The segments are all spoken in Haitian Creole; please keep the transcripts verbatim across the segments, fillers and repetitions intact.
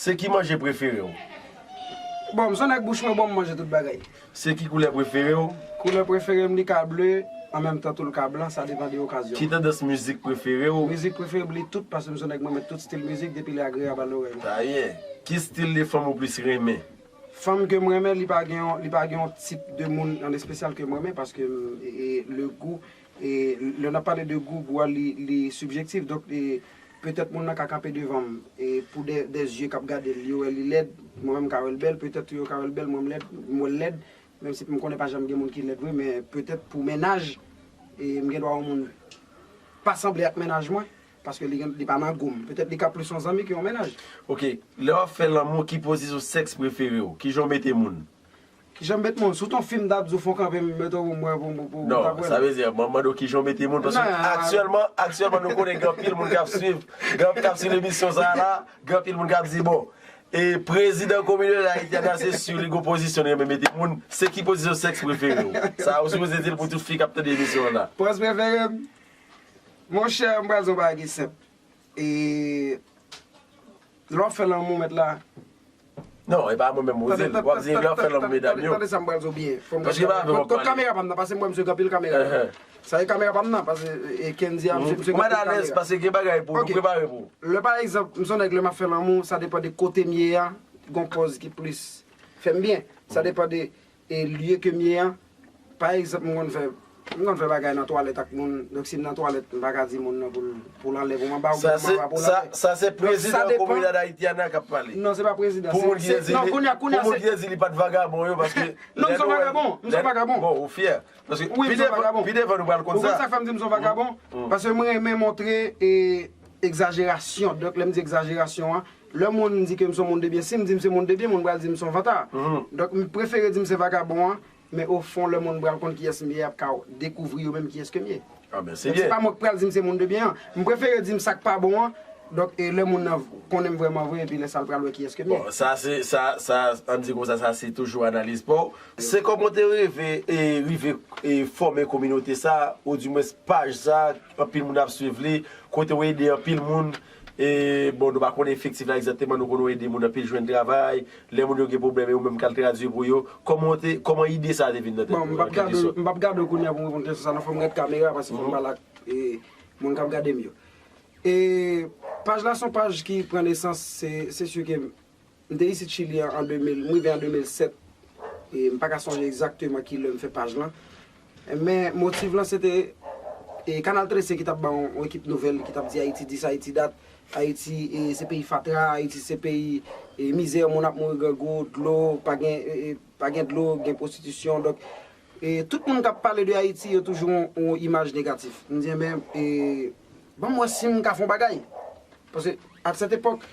Se ki manje prefere w? Bon, m se yon nèg bouch mwen bon, m manje tout bagay. Se ki koulè prefere w? Koulè prefere m, li ka ble, an menm tan tou l ka blan, sa depann de okazyon. Ki tandans mizik prefere w? Mizik prefere m, li tout, paske m se yon nèg mwen renmen tout stil mizik, depi li agreyab a lorèy. Sa ye. Ki stil de fanm ou plis renmen? Fanm ke m renmen, li pa gen yon, li pa gen yon tip de moun an espesyal ke m renmen, paske m, e, e, le gou, e, lè n ap pale de gou, gou a li, li sibjektif. Donk, e, petèt moun nan ka kanpe devan m, e, pou de, de zye k ap gade l, yo wè li lèd, mwen menm m ka wè l bèl, petèt tou yo ka wè l bèl, mwen m lèd, m wè l lèd, menm si m konnen pa janm gen moun ki lèd vre, men petèt pou mennaj, e, m gen dwa yon moun pa sanble ak mennaj mwen, paske li, gen- li pa nan gou m. Petèt li ka plis yon zanmi ke yon mennaj. Ok, lè w ap fè lanmou, ki pozisyon sèks prefere w? Kijan w mete moun? Kijan m met moun? Si w t on fim, m t ap di w fon kanpe, m mete w pou m wè pou m pou m Non, ta pran. Sa vle di, mwen mande w kijan w mete moun. Paske Non, aktyèlman, aktyèlman nou konnen gen anpil moun k ap swiv, gen k ap swiv emisyon sa a la, gen anpil moun k ap di, bon, e prezidan kominote Ayiti a, se si li gon pozisyon li renmen mete moun, se ki pozisyon sèks prefere w? Sa ou sipoze di l pou tout fi k ap tande emisyon an la. Pòz prefere m, monchè, m pral di w bagay ki senp. E lè w ap fè lanmou, mèt la, Non, e pa mwen menm ou di l. W ap di lè w ap fè lanmou medam yo. Tande sa m pral di w byen. Fò m Paske pa avè w ap Kot pale. Kamera pa m nan, pase m wè misye gen anpil kamera. Sa e kamera pa m nan, pase e Kendy a, misye gen anpil kamera. Paske gen bagay pou nou prepare pou. Lè pa egzanp, m se yon nèg lè m ap fè lanmou, sa depann de kote m ye a, gon pòz ki plis fè m byen. Sa depann de e lye ke m ye an. Pa egzanp, m konn fè m konn fè bagay nan twalèt ak moun. Donk si m nan twalèt, m pa ka di moun nan pou l pou l anlè pou m anba ou pou m anba pou l anlè. Sa se prezidan Komunidad Ayitiana k ap pale. Non, se pa prezidan. Pou moun ki te di li pa t vagabon yo, paske. Non, m se yon vagabon. M se yon vagabon. Bon, ou fyè. Paske pi devan nou pral konn sa. Ou konn sa k fè m di m se yon vagabon? Paske m renmen montre e egzajerasyon. Donk lè m di egzajerasyon an, lè moun di ke m se yon moun de byen, si m di m se moun de byen, moun pral di m se yon vantard. Donk m prefere di m se vagabon an, men ofon lè moun pral konn kiyès m ye, y ap ka dekouvri yo menm kiyès ke m ye. Ah, men se byen. Se pa mwen k pral di m se moun de byen an. M prefere di m sa k pa bon an. Donk e lè moun nan konnen m vrèman vre, epi lè sa l pral wè kiyès ke m ye. Bon, sa se, sa, sa, ann di konsa, sa se toujou analiz pa w. Se kòman w te reve, e, rive, e, fòme kominote sa, oudimwens paj sa, anpil moun ap swiv li, kote w ede anpil moun, e, bon, nou pa konnen efektif la egzakteman, nou konnen w ede moun anpil jwenn travay, lè moun yo gen pwoblèm, e ou menm k al tradui pou yo. Kòman w te, kòman ide sa a te vin nan tèt ou, an kèlke sòt? M p ap gade w kounye a pou m reponn kesyon sa, non, fò m ret kamera, paske fò m pale ak, e, moun k ap gade m yo. E paj la se yon paj ki pran nesans, se, se si ke m te isit Chili an, an de mil, m rive an de mil sèt, e m pa ka sonje egzakteman ki lè m fè paj lan. Men motiv lan se te, e, Kanal trese ki t ap ba yon, yon ekip nouvèl ki t ap di Ayiti dis, Ayiti dat, Ayiti, e, se peyi fatra, Ayiti se peyi, e, mizè, moun ap mouri grangou, dlo, pa gen, e, e, pa gen dlo, gen pwostitisyon. Donk, e, tout moun k ap pale de Ayiti, yo toujou yon, yon imaj negatif. M di, enben, e, ban m wè si m ka fè yon bagay. Paske, at sèt epòk,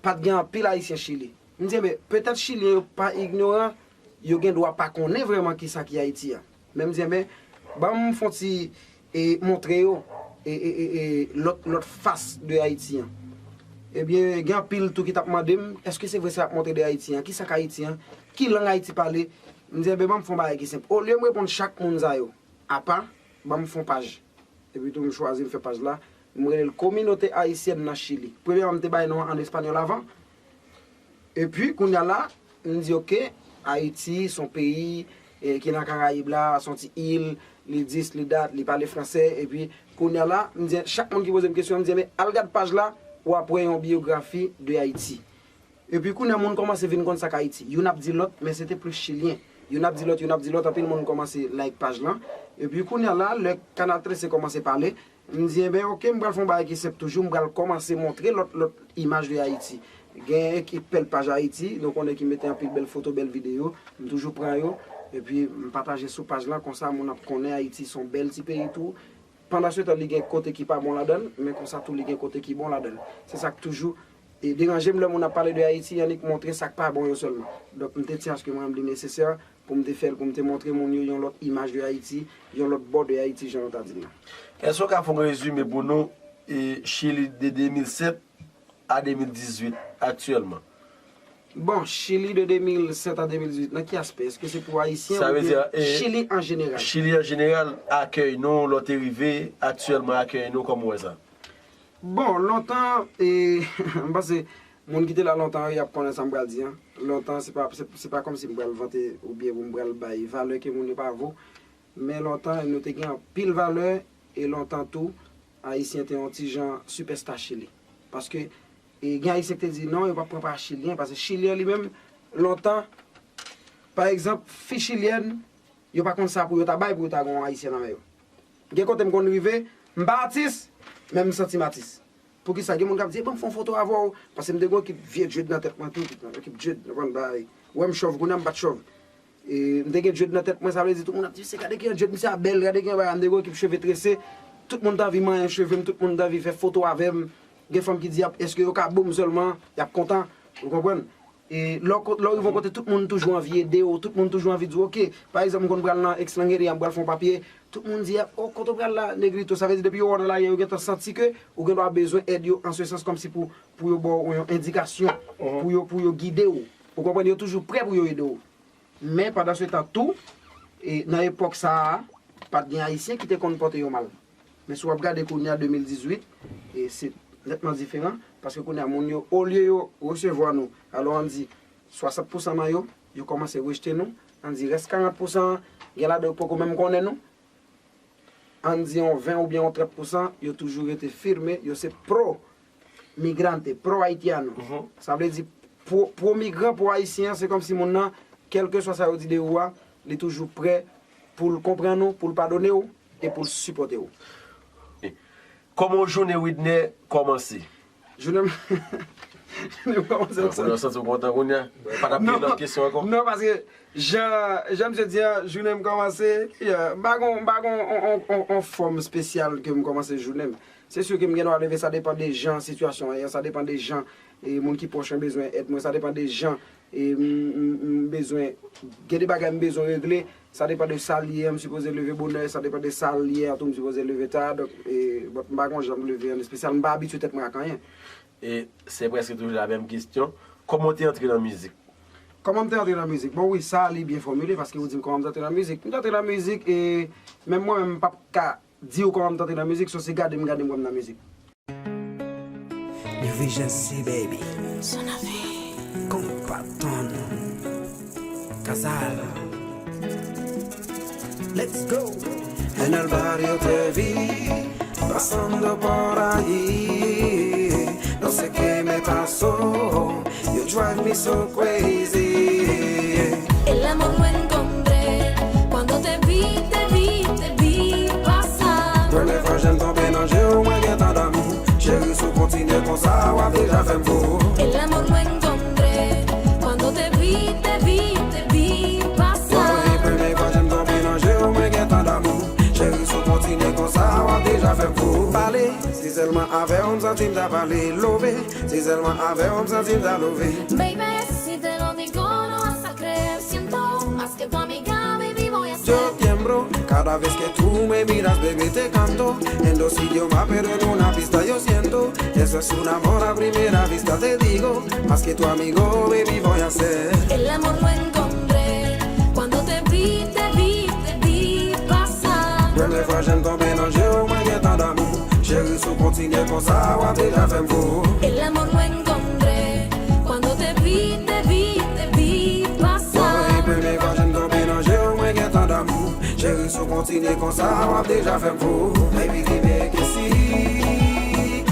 pa t gen anpil Ayisyen Chili. M di, enben, petèt Chilyen yo pa ignoran, yo gen dwa pa konnen vrèman kisa ki Ayiti a. Men m di, enben, ban m fè yon ti, e, montre yo, e, e, e, e, lòt, lòt fas de Ayiti an. Ebyen, gen anpil tou ki t ap mande m, èske se vre sa y ap montre de Ayiti an? Kisa k Ayiti an? Ki lang Ayiti pale? M di, enben, ban m fè yon bagay ki senp. Olye m reponn chak moun sa yo apa, ban m fè yon paj. Epi tou, m chwazi m fè paj la, m rele l Kominote Ayisyèn nan Chili. Premyèman, m te bay non an an espanyòl avan. Epi, kounye a la, m di, oke, Ayiti, se yon peyi, e, ki nan Karayib la, se yon ti il, li dis, li dat, li pale fransè. Epi, kounye a la, m di, chak moun ki poze m kesyon, m di, men, al gad paj la, w ap wè yon biyografi de Ayiti. Epi kounye a, moun kòmanse vin konn sa k Ayiti. Youn ap di lòt, men se te plis Chilyen. Youn ap di lòt, youn ap di lòt, anpil moun kòmanse like paj lan. Epi kounye a la, lè Kanal trese kòmanse pale, m di, enben, oke, m pral fè yon bagay ki senp toujou, m pral kòmanse montre lòt, lòt imaj de Ayiti. Gen ekip Pèl Paj Ayiti, nou konnen ki mete anpil bèl foto, bèl videyo, m toujou pran yo, epi m pataje sou paj lan, konsa moun ap konnen Ayiti se yon bèl ti peyi tou. Pandansetan, li gen kote ki pa bon ladan l, men konsa tou li gen kote ki bon ladan l. Se sa k toujou, e, deranje m lè moun ap pale de Ayiti, annik montre sa k pa bon yo sèlman. Donk, m te tyen aske mwen menm li nesesè pou m te fè l, pou m te montre moun yo yon lòt imaj de Ayiti, yon lòt bò de Ayiti, jan yo ta di l lan. Èske w ka fè yon rezime pou nou, e, Chili de de mil sèt a de mil dizuit aktyèlman? Bon, Chili de de mil sèt a de mil dizuit, nan ki aspè? Èske se pou Ayisyen oubyen Chili an jeneral? Chili an jeneral, akèy nou, lè w te rive, aktyèlman akèy nou, kòman w wè sa? Bon, lontan, e, m panse, Moun ki te la lontan yo, y ap konnen sa m pral di an. Lontan, se pa, se, se pa kòmsi m pral vante oubyen pou m pral bay valè ke moun yo pa vo. Men lontan, nou te gen anpil valè, e lontan tou, Ayisyen te yon ti jan sipèsta Chili. Paske, e, gen Ayisyen ki te di, "Non, yo p ap pran pa Chilyen," paske Chilyen li menm, lontan, pa egzanp, fi chilyèn, yo pa konn sa pou yo ta bay, pou yo ta gen yon Ayisyen nan men yo. Gen kote m konn rive, m pa atis, men m santi m atis. Poukisa? Gen moun k ap di, "E ban m fè yon foto avè w." Paske m te gen yon ekip vye dread nan tèt mwen tou, ekip dread, ou konprann bagay. Ou wè m chòv, kounye a m pa t chòv. E, m te gen dread nan tèt mwen, sa vle di tout moun ap di, "Se gade ki jan dread misye a bèl, gade ki jan bagay." M te gen yon ekip cheve trese, tout moun t anvi manyen cheve m, tout moun t anvi fè foto avè m. Gen fanm ki di, "Ap, èske yo ka bo m sèlman?" Y ap kontan, ou konprann? E lè w ko-, lè w rive yon kote, tout moun toujou anvi ede w, tout moun toujou anvi di w, "Oke." Pa egzanp, m konn pral nan Extranjeria, m pral fè yon papye, tout moun di, "O, kote w pral la, Negrito?" Sa vle di, depi yo wè w nan lari, yo gentan santi ke ou gen dwa bezwen èd yo, an se sans, kòmsi pou, pou yo ba w yon endikasyon, pou yo, pou yo gide w. Ou konprann, yo toujou prè pou yo ede w. Men pandan se tan tou, e, nan epòk sa a, pa t gen Ayisyen ki te konn pòte yo mal. Men si w ap gade kounye a, de mil dizuit, e se nètman diferan, paske kounye a moun yo, olye yo resevwa nou, alò ann di swasant pousan nan yo, yo kòmanse rejte nou, ann di rès karant pousan an, gen ladan yo poko menm konnen nou, ann di yon ven oubyen yon trant pousan, yo toujou rete firme, yo se pro migrante, pro haitiano. Sa vle di, pro, pro migran, pro ayisyen an, se kòmsi moun nan, kèlkeswa sa yo di de ou a, li toujou prè pou l konprann ou, pou l padone w e pou l sipòte w. Kòman jounen Widner kòmanse? Jounen m, jounen m kòmanse. Kounye a w santi w kontan kounye a? Pa t ap gen lòt kesyon ankò? Non, paske jan, jan misye di a, jounen m kòmanse, yeah, m pa gon, m pa gon on, on, on, on fòm espesyal ke m kòmanse jounen m. Se si ke m gen dwa leve, sa depann de jan sitiyasyon an ye, sa depann de jan, e, moun ki pwòch mwen bezwen èd mwen, sa depann de jan, e, m, m, m bezwen, gen de bagay m bezwen regle, sa depann de sa l ye, m sipoze leve bonè, sa depann de sa l ye a tou, m sipoze leve ta, donk, e, but m pa gon jan m leve an espesyal, m pa abitye tèt mwen ak anyen. E se prèske toujou la menm kesyon, kòman w te antre nan mizik? Kòman m te antre nan mizik? Bon, wi, sa li byen fòmile, paske ou di m kòman m te antre nan mizik. M te antre nan mizik, e menm mwen menm, m p ap ka di w kòman m t antre nan mizik, so se gade m gade m wè m nan mizik. New Vision C, baby. Son of it. Konpa ton. Kazal. Let's go. En el barrio te vi, pasando por ahí. No sé qué me pasó. You drive me so crazy. El amor lo encontré cuando te vi, te vi, te vi pasar. Premye fwa je m tonbe nan je w, mwen gentan damou. Cheri, si w kontinye konsa, w ap deja fè m fou. El amor lo encontré cuando te vi, te vi, te vi pasar. Premye fwa je m tonbe nan je w, mwen gentan damou. Cheri, si w kontinye konsa, w ap deja fè m fou. Pale, si sèlman avè w m santi m ta pale, love. Si sèlman avè w m santi m ta love. Baby, si te lo digo, no vas a creer. Siento más que tu amiga, baby, voy a ser. Yo tiemblo cada vez que tú me miras, baby, te canto. En dos idiomas, pero en una pista yo siento. Eso es un amor a primera vista, te digo. Más que tu amigo, baby, voy a ser. El amor lo encontré cuando te vi, te vi, te vi pasar. Premye fwa je m tonbe nan je w, mwen gentan damou. Cheri, si w kontinye konsa, w ap deja fè m fou. El amor lo encontré cuando te vi, te vi, te vi pasar. Premye fwa je m tonbe nan je w, mwen gentan damou. Cheri, si w kontinye konsa, w ap deja fè m fou. Baby, dime que sí,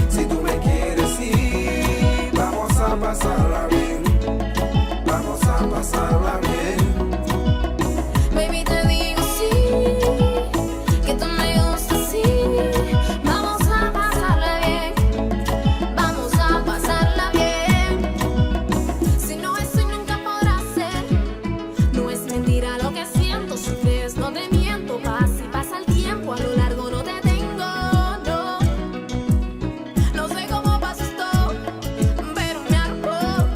si tú me quieres, sí. Vamos a pasarla bien. Vamos a pasarla bien. Baby, te digo sí, que tú me gustas, sí. Vamos a pasarla bien. Vamos a pasarla bien. Si no es hoy, nunca podrá ser. No es mentira lo que siento, si crees no te miento, pasa y pasa el tiempo, a lo largo no te tengo, no. No sé cómo pasó esto, pero me arropó.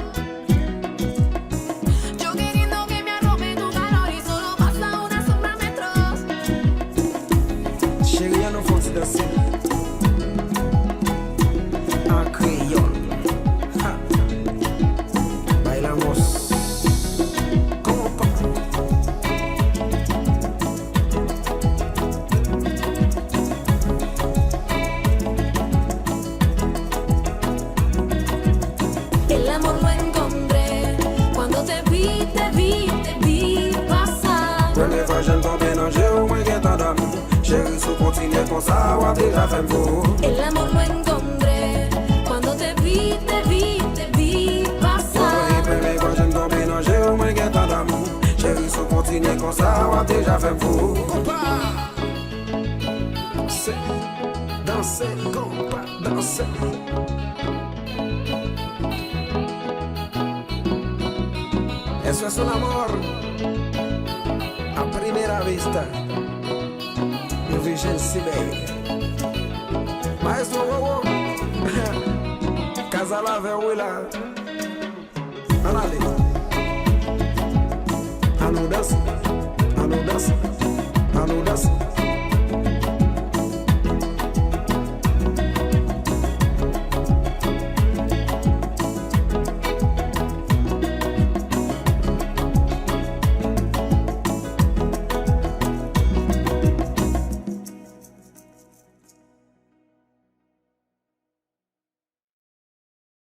Sa w ap deja fè m fou. El amor lo encontré. Cuando te vi, te vi, te vi pasar. Premye fwa je m tonbe nan je w, mwen gentan damou. Cheri, si w kontinye konsa, w ap deja fè m fou. Konpa! Danse, danse, konpa, danse. Eso es un amor a primera vista. Evigency, baby. Maestro Wowo. Kazal avè w wi la.